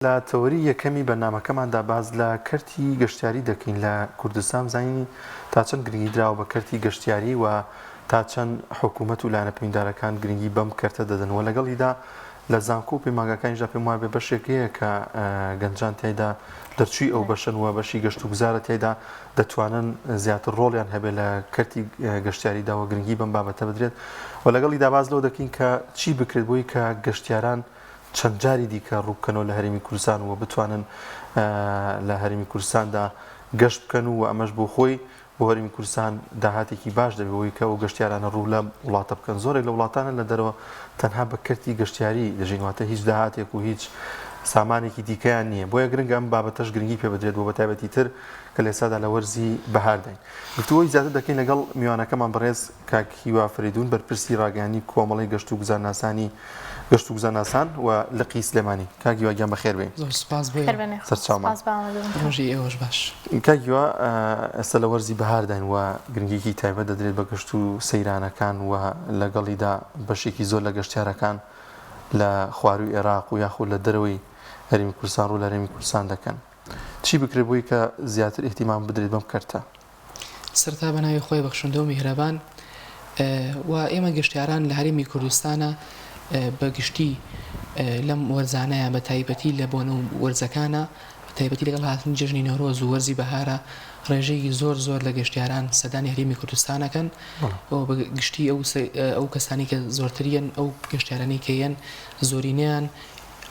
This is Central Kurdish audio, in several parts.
لە تەوەری یەکەمی بەرنامەکەماندا باس لە کەرتی گەشتیاری دەکەین لە کوردستان بزانین تا چەند گرنگی دراوە بە کەرتی گەشتیاری و تا چەند حکوومەت و لایەنە پەیوەندیدارەکان گرنگی بەم کەرتە دەدەن و لەگەڵیدا لە زانکۆ و پەیمانگاکانیشدا پێم وایە بەشێک هەیە کە گەنجان تیایدا دەرچووی ئەو بەشەن و بەشی گەشت و گوزارە تیایدا دەتوانن زیاتر ڕۆڵیان هەبێت لە کەرتی گەشتیاریدا و گرنگی بەم بابەتە بدرێت و لەگەڵیدا باس لەوە دەکەین کە چی بکرێت بۆی کە گەشتیاران چەند جاری دیکە ڕووبکەنەوە لە هەرێمی کوردستان و بتوانن لە هەرێمی کوردستاندا گەشت بکەن و ئەمەش بۆ خۆی بۆ هەرێمی کوردستان داهاتێکی باش دەبێت بۆی کە ئەو گەشتیارانە ڕوو لە وڵاتە بکەن زۆرێک لە وڵاتانە لە دەرەوە تەنها بە کەرتی گەشتیاری دەژین واتە هیچ داهاتێک و هیچ سامانێکی دیکەیان نییە بۆیە گرنگە ئەم بابەتەش گرنگی پێ بدرێت بۆ بەتایبەتی تر کە لە ئێستادا لە وەرزی بەهارداین گفتوگۆی زیاتر دەکەین لەگەڵ میوانەکەمان بەڕێز کاک هیوا فریدون بەرپرسی ڕاگەیاندنی کۆمەڵەی گەشت و گوزارناسانی گەشت و گوزارناسان و لقی سلێمانی. کاک هیوا گیان بەخێر بێی. زۆر سوپاس بۆ خێر بێن سەرچاومان. سوپاس بۆ ئامادەبوونتان. ڕۆژی ئێوەش باش. کاک هیوا ئێستا لە وەرزی بەهارداین و گرنگیەکی تایبەت دەدرێت بە گەشت و سەیرانەکان و لەگەڵیدا بەشێکی زۆر لە گەشتیارەکان لە خوارووی ئێراق و یاخود لە دەرەوەی هەرێمی کوردستان ڕوو لە هەرێمی کوردستان دەکەن. چی بکرێت بۆی کە زیاتر ئیهتیمام بدرێت بەم کەرتە؟ سەرەتا بە ناوی خوای بەخشندە و میهرەبان و ئێمە گەشتیاران لە هەرێمی کوردستانە بە گشتی لەم وەرزانەیە بە تایبەتی لە بۆنە و وەرزەکانە بە تایبەتی لەگەڵ هاتنی جەژنی نەورۆز و وەرزی بەهارە ڕێژەیەکی زۆر زۆر لە گەشتیاران سەردانی هەرێمی کوردستان ئەکەن و بە گشتی ئەو ئەو کەسانی کە زۆرتریان ئەو گەشتیارانەی کە یەن زۆرینەیان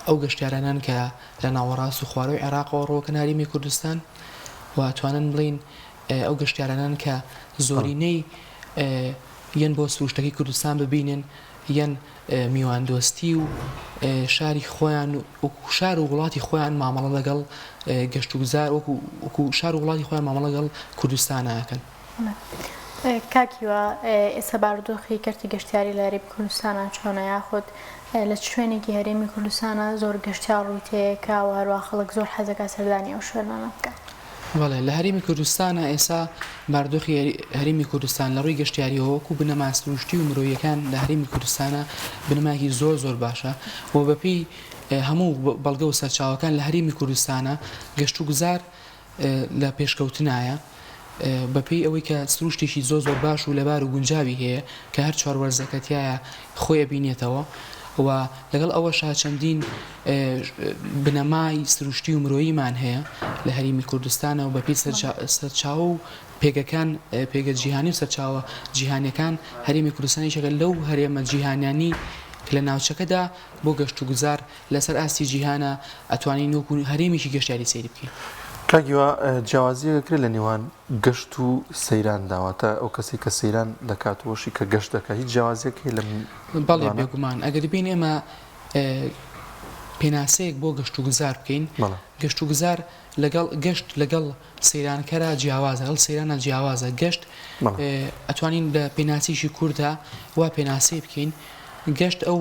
ئەو گەشتیارانەن کە لە ناوەڕاست و خوارووی عێراقەوە ڕووەکەنە هەرێمی کوردستان و ئەتوانن بڵێین ئەو گەشتیارانەن کە زۆرینەی یەن بۆ سروشتەکەی کوردستان ببینن یەن میواندۆستی و شاری خۆیان وەکو شار و وڵاتی خۆیان مامەڵە لەگەڵ گەشتوگوزار وەکو وەکو شار و وڵاتی خۆیان مامەڵە لەگەڵ کوردستان ئەکەن. کاک هیوا ئێستا بارودۆخی کەرتی گەشتیاری لە هەرێمی کوردستانا چۆنە یاخود لە چ شوێنێکی هەرێمی کوردستانا زۆر گەشتیار ڕووی تێیەکا و هەروا خەڵک زۆر حەزەکا سەردانی ئەو شوێنانە بکات؟ بەڵێ لە هەرێمی کوردستانا ئێستا بارودۆخی هەرێمی کوردستان لە ڕووی گەشتیاریەوە وەکو بنەما سروشتی و مرۆییەکان لە هەرێمی کوردستانا بنەمایەکی زۆر زۆر باشە و بەپێی هەموو بەڵگە و سەرچاوەکان لە هەرێمی کوردستانا گەشتوگوزار لە پێشکەوتنایە بەپێی ئەوەی کە سروشتێکی زۆر زۆر باش و لەبار و گونجاوی هەیە کە هەر چوار وەرزەکە تیایا خۆی ئەبینێتەوە و لەگەڵ ئەوەشا چەندین بنەمای سروشتی و مرۆییمان هەیە لە هەرێمی کوردستانە و بەپێی سەرچاوە و پێگەکان پێگە جیهانی و سەرچاوە جیهانیەکان هەرێمی کوردستان یەکێکە لەو هەرێمە جیهانیانی کە لە ناوچەکەدا بۆ گەشتوگوزار لەسەر ئاستی جیهانا ئەتوانین وەکو هەرێمێکی گەشتیاری سەیری بکەین. کاک هیوا جیاوازیەک ئەکرێت لە نێوان گەشت و سەیراندا واتە ئەو کەسەی کە سەیران دەکات و ئەوشی کە گەشت دەکات هیچ جیاوازیەک هەیە لەم بەڵێ بێگومان ئەگەر بین ئێمە پێناسەیەک بۆ گەشت و گوزار بکەین گەشت و گوزار لەگەڵ گەشت لەگەڵ سەیرانکەرا جیاوازە لەگەڵ سەیرانە جیاوازە گەشت ئەتوانین لە پێناسەیەکی کووردا وا پێناسەی بکەین گەشت ئەو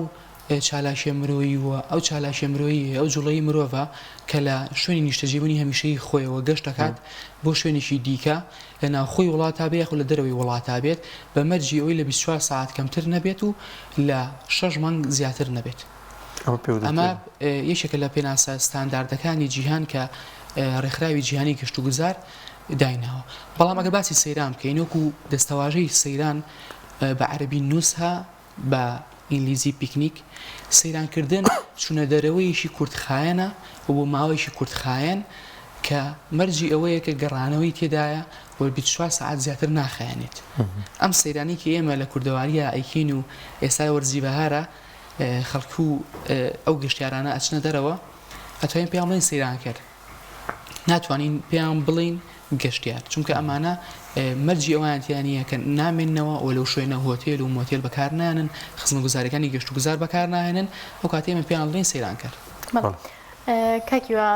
چالاکیە مرۆیی و ئەو چالاکیە مرۆیی ئەو جوڵەی مرۆڤە کە لە شوێنی نیشتەجێبوونی هەمیشەیی خۆیەوە گەشت دەکات بۆ شوێنێکی دیکە لە ناوخۆی وڵاتا بێت یاخود لە دەرەوەی وڵاتا بێت بە مەرجی ئەوەی لە 24 سەعات کەمتر نەبێت و لە شەش مانگ زیاتر نەبێت. ئەمە یەکێکە لە پێناسە ستانداردەکانی جیهان کە ڕێکخراوی جیهانی گەشتوگوزار دایناوە. بەڵام ئەگەر باسی سەیران بکەین وەکو دەستەواژەی سەیران بە عەرەبی نوزهە بە ئینگلیزی Picnic، سەیرانکردن چوونە دەرەوەیەکی کورتخایەنە و بۆ ماوەیەکی کورتخایەن کە مەرجی ئەوەیە کە گەڕانەوەی تێدایە و 24 سەعات زیاتر ناخایەنێت. ئەم سەیرانەی کە ئێمە لە کوردەوارییا ئەیکەین و ئێستا وەرزی بەهارە خەڵک و ئەو گەشتیارانە ئەچنە دەرەوە ئەتوانین پێیان بڵێین سەیرانکەر. ناتوانین پێیان بڵێین گەشتیار چونکە ئەمانە مەرجی ئەویان تیا نییە کە نامێنەوە و لەو شوێنە هۆتێل و مۆتێل بەکار نانن خزمەتگوزاریەکانی گەشت و گوزار بەکار ناهێنن ئەو کاتەی ئێمە پێیان دەڵێین سەیرانکەر. کاک هیوا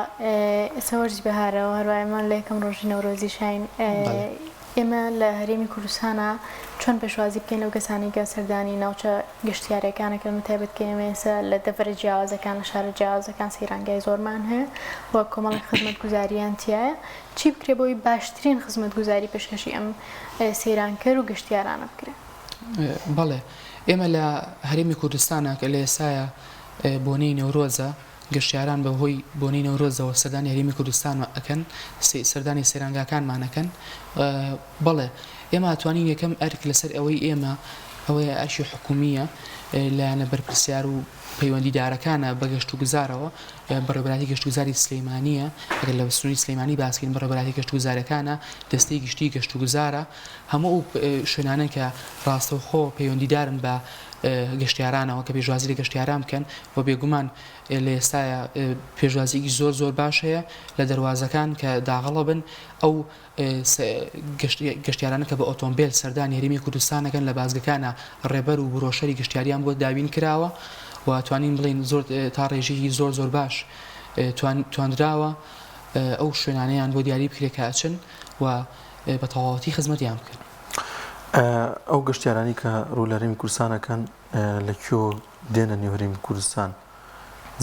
ئێستا وەرزی بەهارە و هەروە ئێمە لە یەکەم ڕۆژی نەورۆزیشاین ئێمە لە هەرێمی کوردستانا چۆن پێشوازی بکەین لەو کەسانەی کە سەردانی ناوچە گەشتیاریەکان ئەکەن بە تایبەت کە ئێمە ئێستا لە دەڤەرە جیاوازەکان لە شارە جیاوازەکان سەیرانگای زۆرمان هەیە و کۆمەڵێک خزمەتگوزاریان تیایە چی بکرێ بۆی باشترین خزمەتگوزاری پێشکەشی ئەم سەیرانکەر و گەشتیارانە بکرێ؟ بەڵێ ئێمە لە هەرێمی کوردستانا کە لە ئێستایا بۆنەی نەورۆزە. گەشتیاران بە هۆی بۆنەی نەورۆزەوە سەردانی هەرێمی کوردستان ئەکەن، سەردانی سەیرانگاکانمان ئەکەن. بەڵێ ئێمە ئەتوانین یەکەم ئەرک لەسەر ئەوەی ئێمە ئەوەیە ئەرکی حکومییە، لایەنە بەرپرسیار و پەیوەندیدارەکانە بە گەشتوگوزارەوە، بەڕێوەبەرایەتی گەشتوگوزاری سلێمانییە، ئەگەر لە سنووری سلێمانی باس کەین بەڕێوەبەرایەتی گەشتوگوزارەکانە، دەستەی گشتیی گەشتوگوزارە، هەموو ئەو شوێنانەن کە ڕاستەوخۆ پەیوەندیدارن بە گەشتیارانەوە کە پێشوازی لە گەشتیاران بکەن و بێگومان لە ئێستایا پێشوازیی زۆر زۆر باش هەیە لە دەروازەکان کە داغڵە بن ئەو گەشتیارانە کە بە ئۆتۆمبێل سەردانی هەرێمی کوردستان دەکەن لە بازگەکانە ڕێبەر و برۆشەری گەشتیاریان بۆ دابین کراوە و توانین بڵێین زۆر تا ڕێژەیەکی زۆر زۆر باش توانراوە ئەو شوێنانەیان بۆ دیاری بکرێت کە ئەچن و بە تەواوەتی خزمەتیان بکەن. ئەو گەشتیارانەی کە ڕوو لە هەرێمی کوردستان ئەکەن لە کوێوە دێنە نێو هەرێمی کوردستان؟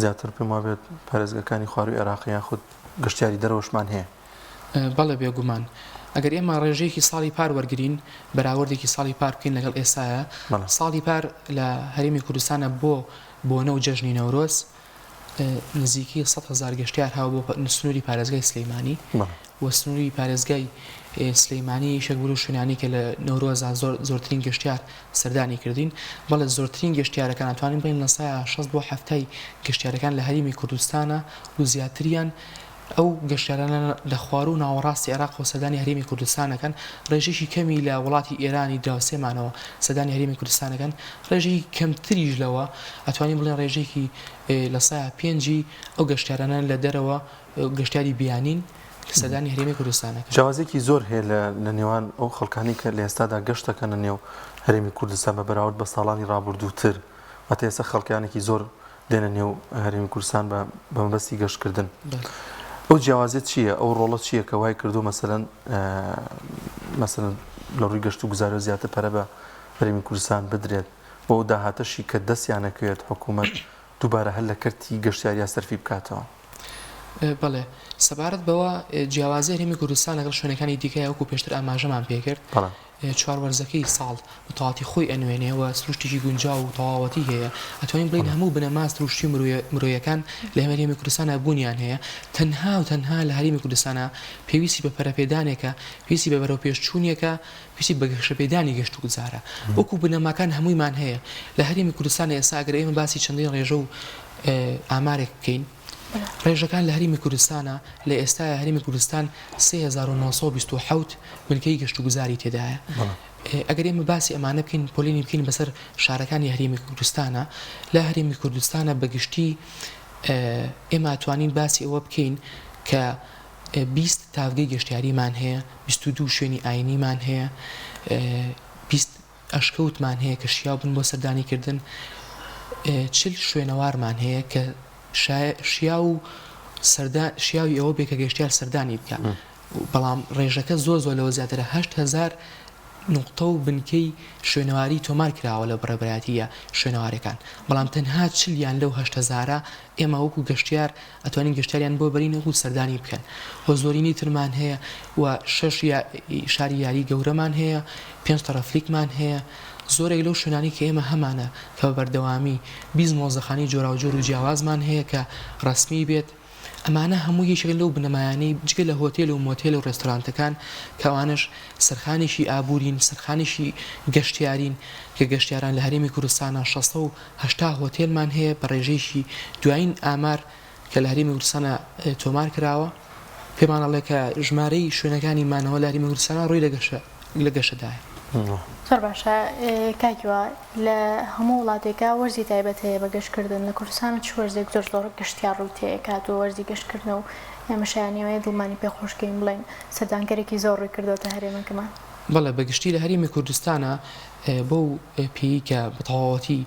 زیاتر پێم وابێت پارێزگاکانی خوارووی عێراق یاخود گەشتیاری دەرەوەشمان هەیە. بەڵێ بێگومان. ئەگەر ئێمە ڕێژەیەکی ساڵی پار وەرگرین، بەراوردێکی ساڵی پار بکەین لەگەڵ ئێستایا، ساڵی پار لە هەرێمی کوردستانە بۆ بۆنە و جەژنی نەورۆز نزیکەی 100,000 گەشتیار هاوە بۆ سنووری پارێزگای سلەیمانی و سنووری پارێزگای سلەیمانی یەکێک بوو لەو شوێنانەی کە لە نەورۆزا زۆر زۆرترین گەشتیار سەردانی کردین. بەڵێ زۆرترین گەشتیارەکان ئەتوانین بڵێین لە سایە 60 بۆ حەفتای گەشتیارەکان لە هەرێمی کوردستانە و زیاتریان ئەو گەشتیارانە لە خواروو و ناوەڕاستی عێراقەوە سەردانی هەرێمی کوردستان ئەکەن، ڕێژەیەکی کەمی لە وڵاتی ئێرانی دراوسێمانەوە سەردانی هەرێمی کوردستان ئەکەن، ڕێژەیەکی کەمتریش لەوە، ئەتوانین بڵێین ڕێژەیەکی لە سەیا پێنجی ئەو گەشتیارانە لە دەرەوە گەشتیاری بیانین کە سەردانی هەرێمی کوردستان ئەکەن. جیاوازییەکی زۆر هەیە لە لە نێوان ئەو خەڵکانەی کە لە ئێستادا گەشت دەکەنە نێو هەرێمی کوردستان بە بەراورد بە ساڵانی ڕابردووتر، واتە ئێستا خەڵکانێکی زۆر دێنە نێو هەرێمی کوردستان بە بە مەبەستی گەشتکردن. ئەو جیاوازیە چییە؟ ئەو ڕۆڵە چییە کە وای کردووە مەسەلەن مەسەلەن لە ڕووی گەشت و گوزارەوە زیاتر پەرە بە هەرێمی کوردستان بدرێت و ئەو داهاتەشی کە دەستیانەکەوێت حکوومەت دووبارە هەر لە کەرتی گەشتیاریا سەرفی بکاتەوە؟ بەڵێ سەبارەت بەوە جیاوازی هەرێمی کوردستان لەگەڵ شوێنەکانی دیکە وەکو پێشتر ئاماژەمان پێکرد چوار وەرزەکەی ساڵ بە تەواوەتی خۆی ئەنوێنێ و سروشتێکی گونجاو و تەواوەتی هەیە، ئەتوانین بڵێین هەموو بنەما سروشتی و مرۆیەکان لە هەرێمی کوردستانا بوونیان هەیە، تەنها و تەنها لە هەرێمی کوردستانا پێویستی بە پەرەپێدانێکە، پێویستی بە بەرەوپێشچوونێکە، پێویستی بە گەشەپێدانی گەشتوگوزارە. وەکو بنەماکان هەموویمان هەیە. لە هەرێمی کوردستانا ئێستا ئەگەر ئێمە باسی چەندین ڕێژە و ئامارێک بکەین، ڕێژەکان لە هەرێمی کوردستانا لە ئێستایا هەرێمی کوردستان 3927 بنکەی گەشتوگوزاری تێدایە. ئەگەر ئێمە باسی ئەمانە بکەین پۆلێنی بکەین بەسەر شارەکانی هەرێمی کوردستانا لە هەرێمی کوردستانا بە گشتی ئێمە ئەتوانین باسی ئەوە بکەین کە 20 تاڤگەی گەشتیاریمان هەیە، 22 شوێنی ئاینیمان هەیە، 20 ئەشکەوتمان هەیە کە شیاو بن بۆ سەردانیکردن، 40 شوێنەوارمان هەیە کە شیاو و شیاوی ئەوە بێ کە گەشتیار سەردانی بکا، بەڵام ڕێژەکە زۆر زۆر لەوە زیاترە، 8000 نوقتە و بنکەی شوێنەواری تۆمار کراوە لە بەڕێوەبەرایەتییە شوێنەوارەکان، بەڵام تەنها 40 یان لەو هەشت هەزارە ئێمە وەکو گەشتیار ئەتوانین گەشتیاریان بۆ بەرین و سەردانی بکەن و زۆرینەی ترمان هەیە و شەش شاری یاری گەورەمان هەیە، پێنج تەڕەفلیکمان هەیە، زۆرێک لەو شوێنانەی کە ئێمە هەمانە کە بە بەردەوامی 20 مۆزەخانەی جۆراوجۆر و جیاوازمان هەیە کە ڕەسمی بێت، ئەمانە هەموو یەکێکن لەو بنەمایانەی جگە لە هۆتێل و مۆتێل و ڕێستۆرانتەکان کە ئەوانەش سەرخانێکی ئابوورین، سەرخانێکی گەشتیارین کە گەشتیاران لە هەرێمی کوردستانا 680 هۆتێلمان هەیە بە ڕێژەیەکی دوایین ئامار کە لە هەرێمی کوردستانا تۆمار کراوە پێمان ئەڵێ کە ژمارەی شوێنەکانی مانەوە لە هەرێمی کوردستانا ڕووی لە گەشە لە گەشەدایە. زۆر باشە کاک هیوا لە هەموو وڵاتێکا وەرزی تایبەت هەیە بە گەشتکردن لە کوردستان چ وەرزێک زۆر زۆر گەشتیار ڕووی تێئەکات و وەرزی گەشتکردنە و ئێمە شایانی ئەوەیە دڵمانی پێ خۆش کەین بڵێین سەردانکەرێکی زۆر ڕووی کردۆتە هەرێمەکەمان. بەڵێ بە گشتی لە هەرێمی کوردستانا بەو پێیەی کە بە تەواوەتی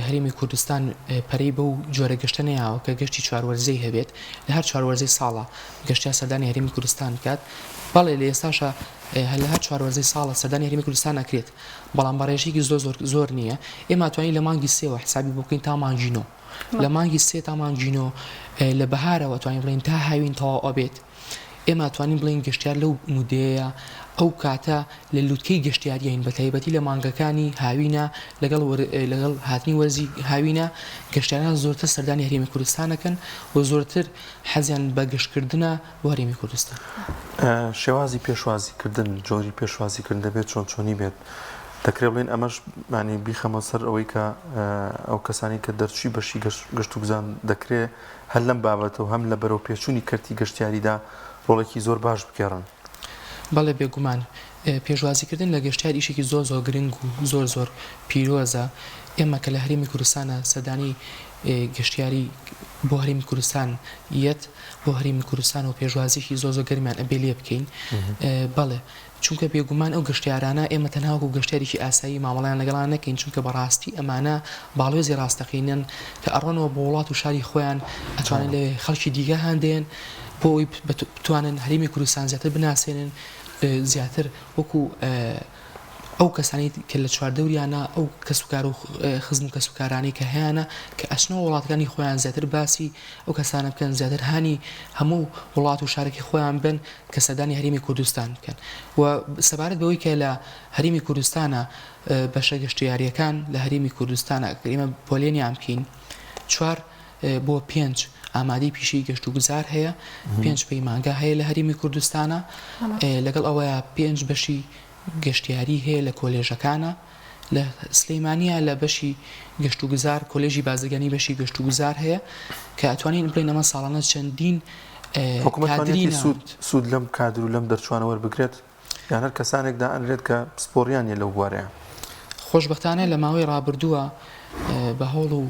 هەرێمی کوردستان پەرەی بەو جۆرە گەشتە نەیاوە کە گەشتی چوار وەرزەی هەبێت لە هەر چوار وەرزەی ساڵا گەشتیار سەردانی هەرێمی کوردستان بکات بەڵێ لە ئێستاشا لە هەر چوار وەرزەی ساڵە سەردانی هەرێمی کوردستان ئەکرێت بەڵام بە ڕێژەیەکی زۆر زۆر زۆر نییە ئێمە توانین لە مانگی سێوە حسابی بۆ بکەین تا مانگی نۆ لە مانگی سێ تا مانگی نۆ لە بەهارەوە توانین بڵێین تا هاوین تەواو ئەبێت. ئێمە ئەتوانین بڵێین گەشتیار لەو مودەیەیا ئەو کاتە لە لوتکەی گەشتیاریین بە تایبەتی لە مانگەکانی هاوینە لەگەڵ لەگەڵ هاتنی وەرزی هاوینە گەشتیاران زۆرتر سەردانی هەرێمی کوردستان ئەکەن و زۆرتر حەزیان بە گەشتکردنە بۆ هەرێمی کوردستان. شێوازی پێشوازیکردن، جۆری پێشوازیکردن دەبێت چۆن چۆنی بێت؟ دەکرێت بڵێین ئەمەش یانی بیخەمە سەر ئەوەی کە ئەو کەسانی کە دەرچووی بەشی گەشتوگوزان دەکرێ هەر لەم بابەتە و هەم لە بەرەوپێشچوونی کەرتی گەشتیاریدا ڕۆڵێکی زۆر باش بگێڕن. بەڵێ بێگومان پێشوازیکردن لە گەشتیار ئیشێکی زۆر زۆر گرنگ و زۆر زۆر پیرۆزە، ئێمە کە لە هەرێمی کوردستانە سەردانی گەشتیاری بۆ هەرێمی کوردستان یەت بۆ هەرێمی کوردستان و پێشوازیەکی زۆر زۆر گەرمیان ئەبێ لێ بکەین بەڵێ چونکە بێگومان ئەو گەشتیارانە ئێمە تەنها وەکو گەشتیارێکی ئاسایی مامەڵەیان لەگەڵا نەکەین چونکە بەڕاستی ئەمانە باڵوێزی ڕاستەقینەن کە ئەڕۆنەوە بۆ وڵات و شاری خۆیان ئەتوانن لەوێ خەڵکی دیکە هان دێن بۆ ئەوەی بتوانن هەرێمی کوردستان زیاتر بناسێنن زیاتر وەکو ئەو کەسانی کە لە چواردەوریانە ئەو کەسوکار و خزم و کەسوکارانەی کە هەیانە کە ئەچنەوە وڵاتەکانی خۆیان زیاتر باسی ئەو کەسانە بکەن زیاتر هانی هەموو وڵات و شارەکەی خۆیان بن کە سەردانی هەرێمی کوردستان بکەن و سەبارەت بەوەی کە لە هەرێمی کوردستانە بەشە گەشتیارییەکان لە هەرێمی کوردستانە ئەگەر ئێمە پۆلێنیان بکەین چوار بۆ پێنج ئامادەی پیشەی گەشتوگوزار هەیە پێنج پەیمانگا هەیە لە هەرێمی کوردستانە لەگەڵ ئەوەیە پێنج بەشی گەشتیاری هەیە لە کۆلێژەکانە لە سلیمانیە لە بەشی گەشتوگوزار کۆلێژی بازرگانی بەشی گەشتوگوزار هەیە کە ئەتوانین بڵێین ئەمە ساڵانە چەندین حکومەت توانیەتی سوود سوود لەم کادر و لەم دەرچوانە وەربگرێت یان هەر کەسانێک دائەنرێت کە پسپۆڕیان نیە لەو بوارەیە؟ خۆشبەختانە لە ماوەی ڕابردووە بە هەوڵ و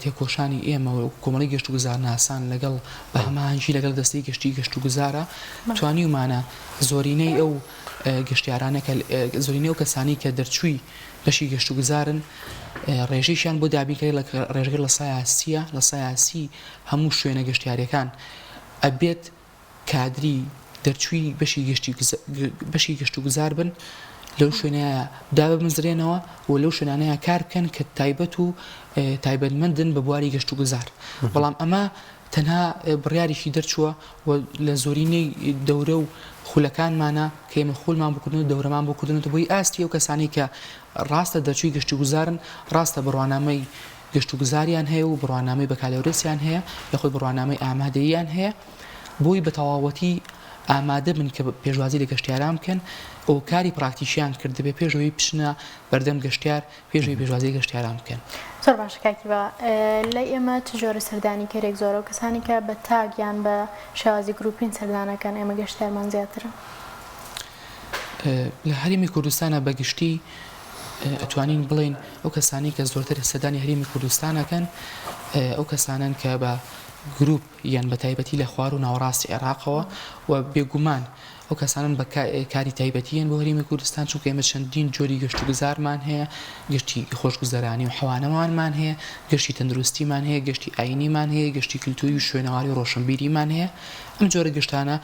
تێکۆشانی ئێمە و کۆمەڵی گەشتوگوزارناسان لەگەڵ بە هەماهەنگی لەگەڵ دەستەی گشتی گەشتوگوزارە توانیومانە زۆرینەی ئەو گەشتیارانە کە زۆرینەی ئەو کەسانەی کە دەرچووی بەشی گەشتوگوزارن ڕێژەیشیان بۆ دابین کرێت لە ڕێژەکە لە سایە سیە لە سایە سی هەموو شوێنە گەشتیاریەکان ئەبێت کادری دەرچووی بەشی گەشتی بەشی گەشتوگوزار بن لەو شوێنەیە دابمەزرێنەوە و لەو شوێنانەیە کار بکەن کە تایبەت و تایبەتمەندن بە بواری گەشتوگوزار بەڵام ئەمە تەنها بڕیارێکی دەرچووە و لە زۆرینەی دەورە و خولەکانمانا کە ئێمە خولمان بۆ کردن و دەورەمان بۆ کردنەوە بۆی ئاستی ئەو کەسانەی کە ڕاستە دەرچووی گەشتوگوزارن ڕاستە بڕوانامەی گەشتوگوزاریان هەیە و بڕوانامەی بەکالۆریۆسیان هەیە یاخود بڕوانامەی ئامادەییان هەیە بۆی بە تەواوەتی ئامادە بن کە پێشوازی لە گەشتیاران بکەن و کاری پراکتیکیان کردبێ پێش ئەوەی بچنە بەردەم گەشتیار پێش ئەوەی پێشوازی گەشتیاران بکەن. زۆر باشە کاک هیوا لای ئێمە چ جۆرە سەردانیکەرێک زۆرە و کەسانی کە بە تاک یان بە شێوازی گروپین سەردانەکەن ئێمە گەشتیارمان زیاترە؟ لە هەرێمی کوردستانە بە گشتی ئەتوانین بڵێین ئەو کەسانەی کە زۆرتر سەردانی هەرێمی کوردستان ئەکەن ئەو کەسانەن کە بە گروپ یان بە تایبەتی لە خوار و ناوەڕاستی عێراقەوە و بێگومان ئەو کەسانەن بە کاری تایبەتی یەن بۆ هەرێمی کوردستان چونکە ئێمە چەندین جۆری گەشتوگوزارمان هەیە گەشتی خۆشگوزەرانی و حەوانەوانمان هەیە گەشتی تەندروستیمان هەیە گەشتی ئاینیمان هەیە گەشتی کلتوری و شوێنەواری و ڕۆشنبیریمان هەیە ئەم جۆرە گەشتانە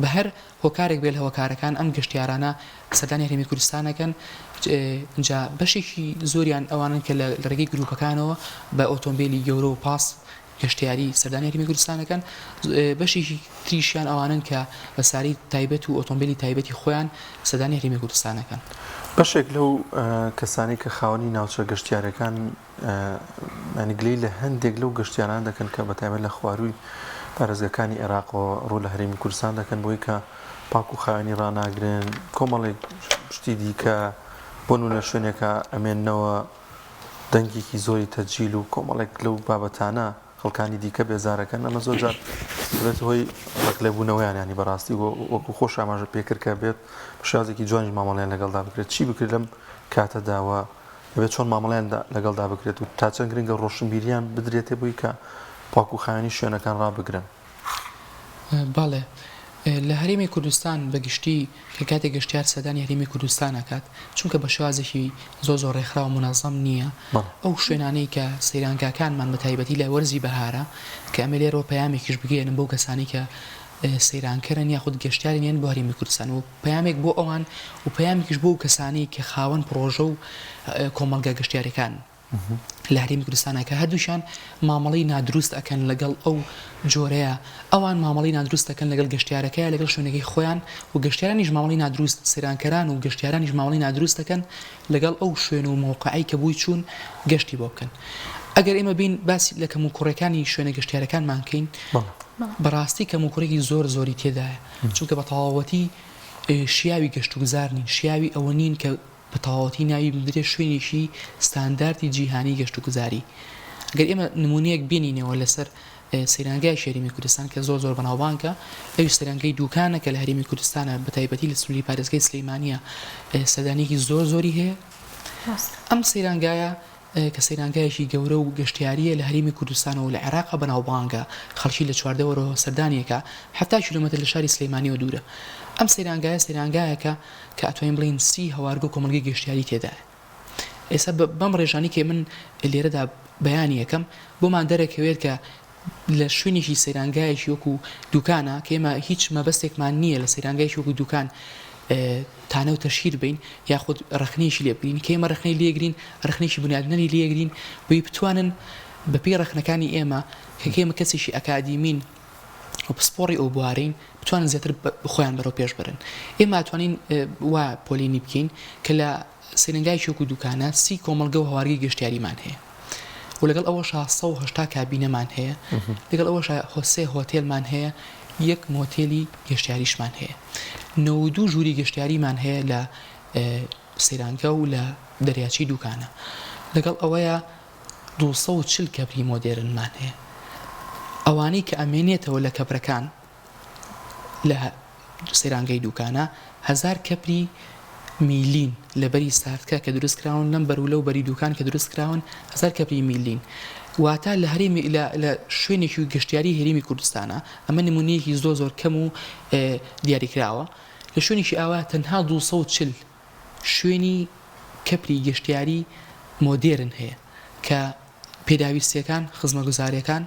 بە هەر هۆکارێک بێت لە هۆکارەکان ئەم گەشتیارانە سەردانی هەرێمی کوردستان ئەکەن ئینجا بەشێکی زۆریان ئەوانن کە لە ڕێگەی گروپەکانەوە بە ئۆتۆمبیلی گەورە و پاس گەشتیاری سەردانی هەرێمی کوردستان ئەکەن بەشێکی تریشیان ئەوانن کە بە ساری تایبەت و ئۆتۆمبیلی تایبەتی خۆیان سەردانی هەرێمی کوردستان ئەکەن. بەشێک لەو کەسانەی کە خاوەنی ناوچە گەشتیارەکان یانی گلەیی لە هەندێک لەو گەشتیارانە دەکەن کە بەتایبەت لە خوارووی پارێزگاکانی عێراقەوە ڕوو لە هەرێمی کوردستان دەکەن بۆی کە پاک و خاوێنی ڕاناگرن کۆمەڵێک شتی دیکە بۆ نمونە شوێنێکە ئەمێننەوە دەنگێکی زۆری تەجیل و کۆمەڵێک لەو بابەتانە خەڵکانی دیکە بێزارەکەن ئەمە زۆر جار دەبێت هۆی ڕقلێبوونەوەیان ینی بەڕاستی وەکو خۆش ئاماژە پێکرد کە بێت بە شێوازێکی جوانیش مامەڵەیان لەگەڵدا بکرێت چی بکرێت لەم کاتەدا و دەبێت چۆن مامەڵەیان لەگەڵدا بکرێت و تا چەند گرنگە ڕۆشنبیریان بدرێتێ بۆی کە پاک و خاوێنی شوێنەکان ڕابگرن؟ بەڵێ لە هەرێمی کوردستان بە گشتی کە کاتێک گەشتیار سەردانی هەرێمی کوردستان ئەکات چونکە بە شێوازێکی زۆر زۆر ڕێکخراو و مونەزەم نییە ئەو شوێنانەی کە سەیرانگاکانمان بە تایبەتی لە وەرزی بەهارە کە ئەمە لێرەوە پەیامێکیش بگەیەنم بەو کەسانەی کە سەیرانکەرن یاخود گەشتیارن یەن بۆ هەرێمی کوردستان و پەیامێک بۆ ئەوان و پەیامێکیش بۆ ئەو کەسانەی کە خاوەن پڕۆژە و کۆمەڵگا گەشتیاریەکانن. لە هەرێمی کوردستانە کە هەردووکیان مامەڵەی نادروست ئەکەن لەگەڵ ئەو جۆرەیە ئەوان مامەڵەی نادروست دەکەن لەگەڵ گەشتیارەکەیە لەگەڵ شوێنەکەی خۆیان و گەشتیارانیش مامەڵەی نادروست سەیرانکەران و گەشتیارانیش مامەڵەی نادروست دەکەن لەگەڵ ئەو شوێن و مەوقعەی کە بۆی چوون گەشتی بۆ بکەن ئەگەر ئێمە بین باسی لە کەموکوڕیەکانی شوێنە گەشتیارەکانمان کەین بەڕاستی کەموکوڕێکی زۆر زۆری تێدایە چونکە بە تەواوەتی شیاوی گەشتوگوزار نین شیاوی ئەوە نین کە بە تەواوەتی ناوی بدرێت شوێنێکی ستاندارتی جیهانی گەشتوگوزاری. گەر ئێمە نموونەیەک بێنینەوە لەسەر سەیرانگای هەرێمی کوردستان کە زۆر زۆر بەناوبانگە، ئەویش سەیرانگای دووکانە کە لە هەرێمی کوردستانە بە تایبەتی لە سنووری پارێزگای سلێمانییە سەردانییەکی زۆر زۆری هەیە. ئەم سەیرانگایە کە سەیرانگایەکی گەورە و گەشتیارییە لە هەرێمی کوردستان و لە عێراقا بەناوبانگە، خەڵکی لە چواردەوەرەوە سەردانی ئەکا، 70 کیلۆمەتر لە شاری سلێمانییەوە دوورە. ئەم سەیرانگایە سەیرانگایەکە کە ئەتوانین بڵێین سی هەوارگە و کۆمەڵگەی گەشتیاری تێدایە. ئێستا بەم ڕێژانەی کە من لێرەدا بەیانی ئەکەم بۆمان دەرەکەوێت کە لە شوێنێکی سەیرانگایەکی وەکو دوکانە کە ئێمە هیچ مەبەستێکمان نییە لە سەیرانگایەکی وەکو دوکان تانە و تەشهیر بین یاخود ڕەخنەیەکی لێ بگرین کە ئێمە ڕەخنەی لێگرین ڕەخنەیەکی بنیادنەری لێگرین بۆی بتوانن بەپێی ڕەخنەکانی ئێمە کە ئێمە کەسێکی ئەکادیمین و پسپۆڕی ئەو بوارەین بتوانن زیاتر خۆیان بەرەو پێش بەرن ئێمە ئەتوانین وا پۆلینی بکەین کە لە سەیرانگایەکی وەکو دوکانە سی کۆمەڵگە و هەوارگەی گەشتیاریمان هەیە و لەگەڵ ئەوەشا 180 کابینەمان هەیە لەگەڵ ئەوەشا سێ هۆتێلمان هەیە یەک مۆتێلی گەشتیاریشمان هەیە 92 ژووری گەشتیاریمان هەیە لە سەیرانگە و لە دەریاچەی دوکانە لەگەڵ ئەوەیە 240 کەپری مۆدێرنمان هەیە ئەوانەی کە ئەمێنێتەوە لە کەپرەکان لە سەیرانگەی دوکانە هەزار کەپری میلین لە بەری سارتکە کە دروست کراون لەم بەر و لەو بەری دوکان کە دروست کراون هەزار کەپری میلین واتە لە هەرێمی لە لە شوێنێکی گەشتیاری هەرێمی کوردستانە ئەمە نمونەیەکی زۆر زۆر کەم و دیاریکراوە لە شوێنێکی ئاوا تەنها 240 شوێنی کەپری گەشتیاری مۆدێرن هەیە کە پێداویستییەکان، خزمەگوزارییەکان،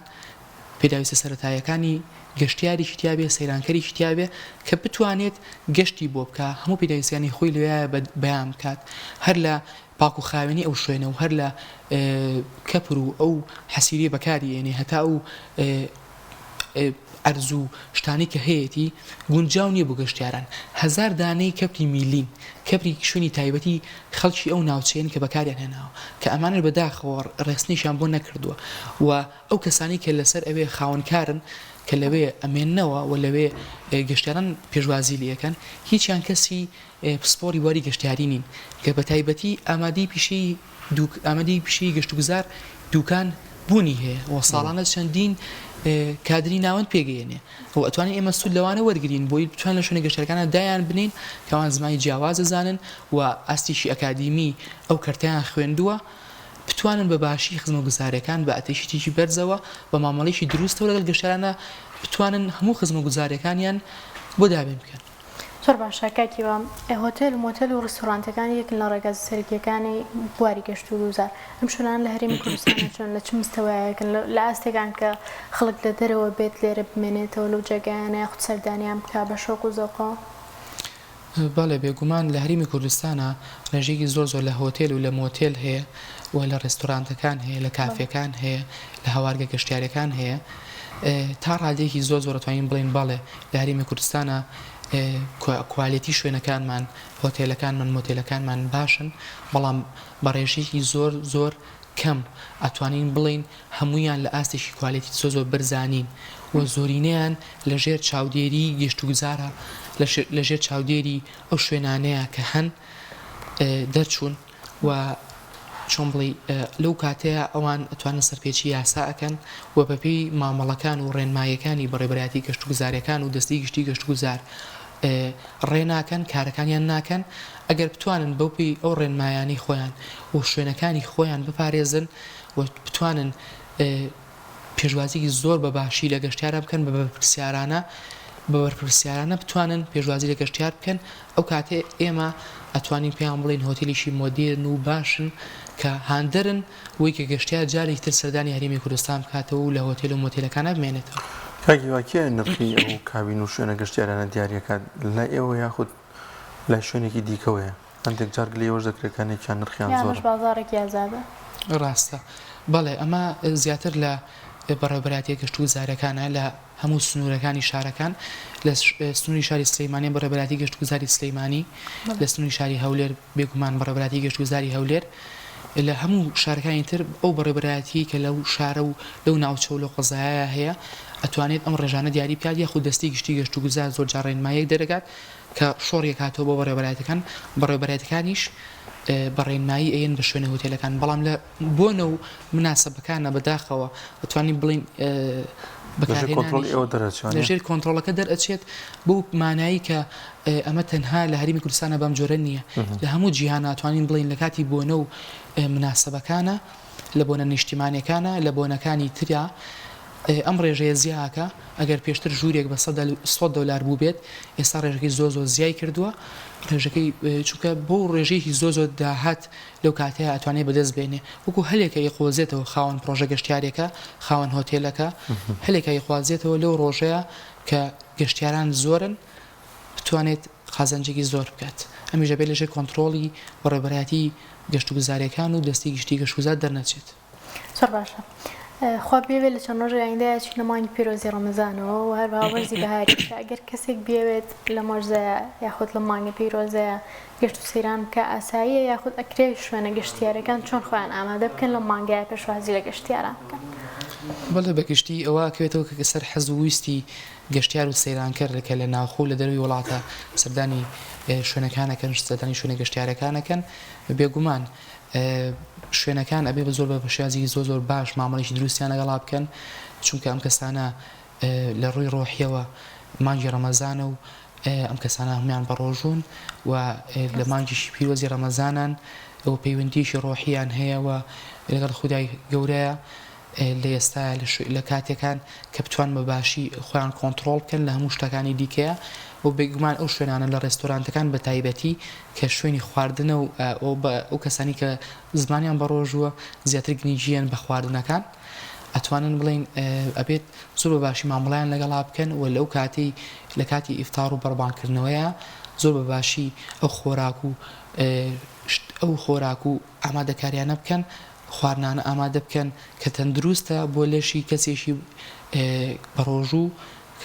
پێداویستە سەرەتاییەکانی گەشتیارێکی تیابێ، سەیرانکەرێکی تیابێ کە بتوانێت گەشتی بۆ بکا، هەموو پێداویستییەکانی خۆی لەوێیە بەیان بکات، هەر لە پاک و خاوێنی ئەو شوێنە و هەر لە کەپر و ئەو حەسیرەی بەکاری ئێنێ هەتا ئەو ئەرز و شتانەی کە هەیەتی گونجاو نییە بۆ گەشتیاران. هەزار دانەی کەپری میلین، کەپری شوێنی تایبەتی خەڵکی ئەو ناوچەیەن کە بەکاریان هێناوە، کە ئەمانەش بە داخەوە ڕێکخستنێکیان بۆ نەکردووە و ئەو کەسانەی کە لەسەر ئەوێ خاوەنکارن کە لەوێ ئەمێننەوە و لەوێ گەشتیاران پێشوازی لێ ئەکەن هیچیان کەسی پسپۆڕی بواری گەشتیاری نین کە بە تایبەتی ئامادەی پیشەی ئامادەی پیشەی گەشتوگوزار دوکان بوونی هەیە و ساڵانە چەندین کادری ناوەند پێگەیەنێ و ئەتوانین ئێمە سوود لەوانە وەرگین بۆی بتوان لە شوێنە گەشتەکانە دایان بنین کەوان زمانی جیاواز دەزانن و ئاستێکی ئەکادیمی ئەو کەرتیان خوێندووە بتوانن بە باشی خزمەتگوزاریەکان بە ئەتێکیتێکی بەرزەوە بە مامەڵەیەکی دروستەوە لەگەڵ گەشتیارانە بتوانن هەموو خزمەتگوزاریەکانیان بۆ دابین بکەن. زۆر باشە کاک هیوا، هۆتێل و مۆتێل و ڕیستۆرانتەکان یەکن لە ڕێگازە سەرەکییەکانی بواری گەشتوگوزار. ئەم شوێنانە لە هەرێمی کوردستانە چۆن، لە چ مستەوایەکن، لە ئاستێکان کە خەڵک لە دەرەوە بێت لێرە بمێنێتەوە لەو جێگایانە یاخود سەردانیان بکا بە شەوق و زەوقەوە؟ بەڵێ بێگومان لە هەرێمی کوردستانا ڕێژەیەکی زۆر زۆر لە هۆتێل و لە مۆتێل هەیە و لە ڕێستۆرانتەکان هەیە لە کافێکان هەیە لە هەوارگە گەشتیارەکان هەیە تا ڕادەیەکی زۆر زۆر ئەتوانین بڵێین بەڵێ لە هەرێمی کوردستانا کوالێتی شوێنەکانمان هۆتێلەکانمان مۆتێلەکانمان باشن بەڵام بە ڕێژەیەکی زۆر زۆر کەم ئەتوانین بڵێین هەموویان لە ئاستێکی کوالێتی زۆر زۆر بەرزا نین و زۆرینەیان لە ژێر چاودێری گەشتوگوزارە لە ژێر چاودێری ئەو شوێنانەیە کە هەن دەرچوون و چۆن بڵێی لەو کاتەیە ئەوان ئەتوانن سەرپێچی یاسا ئەکەن و بەپێی مامەڵەکان و ڕێنماییەکانی بەڕێوەبەرایەتی گەشتوگوزارەکان و دەستەی گشتی گەشتوگوزار ڕێ ناکەن کارەکانیان ناکەن ئەگەر بتوانن بەو پێی ئەو ڕێنمایانەی خۆیان و شوێنەکانی خۆیان بپارێزن و بتوانن پێشوازیەکی زۆر بە باشی لە گەشتیاران بکەن بە بەرپرسیارانە بە بەرپرسیارانە بتوانن پێشوازی لە گەشتیار بکەن ئەو کاتێ ئێمە ئەتوانین پێیان بڵێین هۆتێلێکی مۆدێرن و باشن کە هاندەرن بۆی کە گەشتیار جارێکی تر سەردانی هەرێمی کوردستان بکاتەوە و لە هۆتێل و مۆتێلەکانا بمێنێتەوە. کاک هیوا کێ نرخی ئەو کابین و شوێنە گەشتیارانە دیاریەکات لای ئێوە یاخود لای شوێنێکی دیکەوەیە؟ هەندێک جار گلەی ئەوەش دەکرێت کە هەنێکیان نرخیان یا ئەمەش زۆرە. بازاڕێکی ئازادە؟ ڕاستە بەڵێ ئەمە زیاتر لە بەڕێوەبەرایەتیە گەشتوگوزارەکانە لە هەموو سنوورەکانی شارەکان لە سنووری شاری سلەیمانی بەڕێوەبەرایەتی گەشتوگوزاری سلەیمانی لە سنووری شاری هەولێر بێگومان بەڕێوەبەرایەتی گەشتوگوزاری هەولێر لە هەموو شارەکانی تر ئەو بەڕێوەبەرایەتیەی کە لەو شارە و لەو ناوچە و لەو قەزایە هەیە ئەتوانێت ئەم ڕێژانە دیاری بکات یاخود دەستەی گشتی گەشتوگوزار زۆرجار ڕێنماییەک دەرەکات کە شۆڕی ئەکاتەوە بۆ بەڕێوەبەرایەتەکان بەڕێوەبەرایەتەکانیش بە ڕێنمایی ئەیەن بە شوێنە هوتێلەکان بەڵام لە بۆنە و مناسەبەکانە بەداخەوە ئەتوانین بڵێین بەکارهێنانی لە ژێر کۆنترۆڵەکە دەرئەچێت بەو مانایی کە ئەمە تەنها لە هەرێمی کوردستانە بەم جۆرە نییە لە هەموو جیهان ئەتوانین بڵێین لە کاتی بۆنە و مناسەبەکانە لە بۆنە نیشتیمانیەکانە لە بۆنەکانی ترا ئەم ڕێژەیە زیاکە ئەگەر پێشتر ژوورێک بە 100 دۆلار بووبێت ئێستا ڕێژەکەی زۆر زۆر زیای کردووە ڕێژەکەی چونکە بۆ ڕێژەیەکی زۆر زۆر داهات لەو کاتەیە ئەتوانێ بەدەست بێنێ وەکو هەلێکە ئەیقۆزێتەوە خاوەن پڕۆژە گەشتیارێکە خاوەن هۆتێلەکە هەلێکە ئەیخوازێتەوە لەو ڕۆژەیە کە گەشتیاران زۆرن بتوانێت قازانجێکی زۆر بکات ئەمیش دەبێت لەژێر کۆنتڕۆڵی بەڕێوەبەرایەتی گەشتوگوزارەکان و دەستەی گشتی گەشتوگوزار دەرنەچێت. زۆر باشە خوا بیەوێت لە چەند ڕۆژی ئایندەیا چینە مانگی پیرۆزی ڕەمەزانەوە و هەروەها وەرزی بەهاریشە ئەگەر کەسێک بیەوێت لەم وەرزەیا یاخود لەم مانگە پیرۆزەیا گەشت و سەیران بکا ئاساییە یاخود ئەکرێ شوێنە گەشتیارەکان چۆن خۆیان ئامادە بکەن لەم مانگەیا پێشوازی لە گەشتیاران بکەن؟ بەڵێ بەگشتی ئەوە ئەکەوێتەوە کە سەر حەز و ویستی گەشتیار و سەیرانکەر کە لە ناوخۆ و لە دەرەوەی وڵاتە سەردانی شوێنەکان ئەکەن سەردانی شوێنە گەشتیارەکان ئەکەن بێگومان شوێنەکان ئەبێ بە زۆر بە شێوازێکی زۆر زۆر باش مامەڵێکی دروستیان لەگەڵا بکەن چونکە ئەم کەسانە لە ڕووی ڕۆحیەوە مانگی ڕەمەزانە و ئەم کەسانە هەموویان بەڕۆژوون و لە مانگیشی پیرۆزی ڕەمەزانان و پەیوەندیەکی ڕۆحیان هەیە و لەگەڵ خودای گەورەیە لە ئێستایا لە کاتێکان کە بتوان بە باشی خۆیان کۆنتڕۆڵ بکەن لە هەموو شتەکانی دیکەیە و بێگومان ئەو شوێنانە لە ڕێستۆرانتەکان بە تایبەتی کە شوێنی خواردنە و ئەو کەسانی کە زمانیان بەڕۆژووە زیاتر گرنگییان بە خواردنەکان ئەتوانن بڵێین ئەبێت زۆر بە باشی مامەڵەیان لەگەڵا بکەن و لەو کاتەی لە کاتی ئیفتار و بەربانگکردنەوەیە زۆر بە باشی ئەو خۆراک و ئەو خۆراک و ئامادەکاریانە بکەن خواردنانە ئامادە بکەن کە تەندروستە بۆ لەشی کەسێکی بەڕۆژوو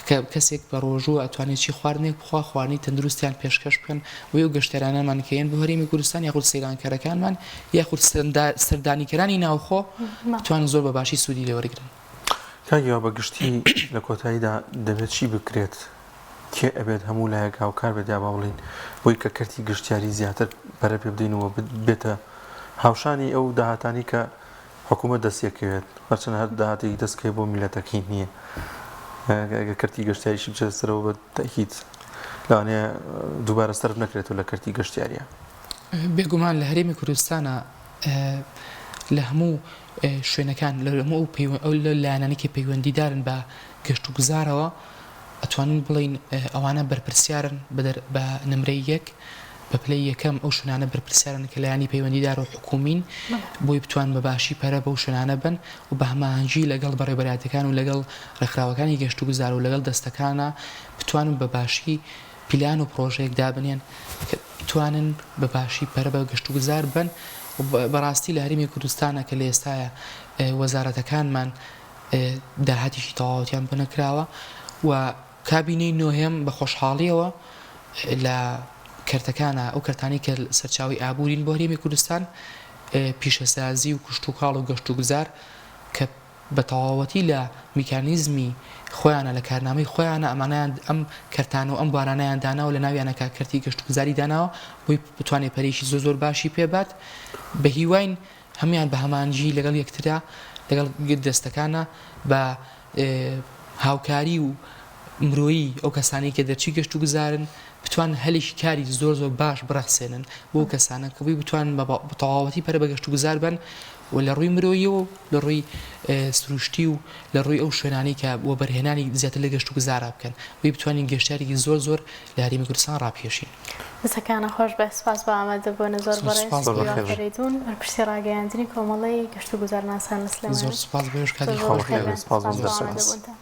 کە کەسێک بەڕۆژووە ئەتوانێت چی خواردنێک بخوا خواردنی تەندروستیان پێشکەش بکەن بۆ ئەو گەشتیارانەمان کە یەن بۆ هەرێمی کوردستان یاخود سەیرانکەرەکانمان یاخود سەردانیکەرانی ناوخۆ بتوانن زۆر بە باشی سوودی لێ وەرگرن. کاک هیوا بە گشتی لە کۆتاییدا دەبێت چی بکرێت کێ ئەبێت هەموو لایەک هاوکار بێت یا با بڵێین بۆی کە کەرتی گەشتیاری زیاتر پەرە پێ بدەین و بێتە هاوشانی ئەو داهاتانی کە حکوومەت دەستیەکەوێت هەرچەند هەر داهاتێکی دەستکەوێت بۆ میلەتەکەی نییە ئەگەر کەرتی گەشتیاریشی بچێتە سەرەوە بە تەئکید لەوانەیە دووبارە سەرف نەکرێتەوە لە کەرتی گەشتیاریە. بێگومان لە هەرێمی کوردستانا لە هەموو شوێنەکان لە هەموو ئەو پەیوە ئەو لایەنانەی کە پەیوەندیدارن بە گەشتوگوزارەوە ئەتوانین بڵێین ئەوانە بەرپرسیارن بە نمرەی یەک بە پلەی یەکەم ئەو شوێنانە بەرپرسیارن کە لایەنی پەیوەندیدار و حکومین بۆی بتوان بە باشی پەرە بەو شوێنانە بن و بە هەماهەنگی لەگەڵ بەڕێوەبەرایەتیەکان و لەگەڵ ڕێکخراوەکانی گەشتوگوزار و لەگەڵ دەستەکانە بتوانن بە باشی پلان و پڕۆژەیەک دابنێن کە بتوانن بە باشی پەرە بە گەشتوگوزار بەن و بەڕاستی لە هەرێمی کوردستانە کە لە ئێستایا وەزارەتەکانمان داهاتێکی تەواوەتیان بۆ نەکراوە و کابینەی نۆیەم بە خۆشحاڵیەوە لە کەرتەکانە ئەو کەرتانەی کە سەرچاوەی ئابوورین بۆ هەرێمی کوردستان پیشەسازی و کشتوکاڵ و گەشتوگوزار کە بە تەواوەتی لە میکانیزمی خۆیانە لە کارنامەی خۆیانە ئەمانەیان ئەم کەرتانە و ئەم بوارانەیان داناوە لە ناویانە کە کەرتی گەشتوگوزاری داناوە بۆی بتوانێت پەرەیەکی زۆر زۆر باشی پێ بات بە هیواین هەموویان بە هەمانگی لەگەڵ یەکترا لەگەڵ دەستەکانە بە هاوکاری و مرۆیی ئەو کەسانەی کە دەرچووی گەشتوگوزارن بتوانن هەلێکی کاری زۆر زۆر باش بڕەخسێنن بۆ ئەو کەسانە کە بۆی بتوانن بە تەواوەتی پەرە بە گەشتوگوزار بەن و لە ڕووی مرۆییەوە و لە ڕووی سروشتی و لە ڕووی ئەو شوێنانەی کە وەبەرهێنانی زیاتر لە گەشتوگوزارا بکەن بۆی بتوانین گەشتیارێکی زۆر زۆر لە هەرێمی کوردستان ڕابکێشین. دەستەکانت خۆش بێت سپاس بۆ ئامادەبوونت زۆر بەڕێز هیوا فەرەیدوون بەرپرسی ڕاگەیاندنی کۆمەڵەی گەشتوگوزارناسان لە سلێمانی زۆر سپاس بۆ ئێوەش کاتی زۆر زۆر خۆش بەخێربێن سپاس سپاس بۆ بۆ ئامادەبوونتان.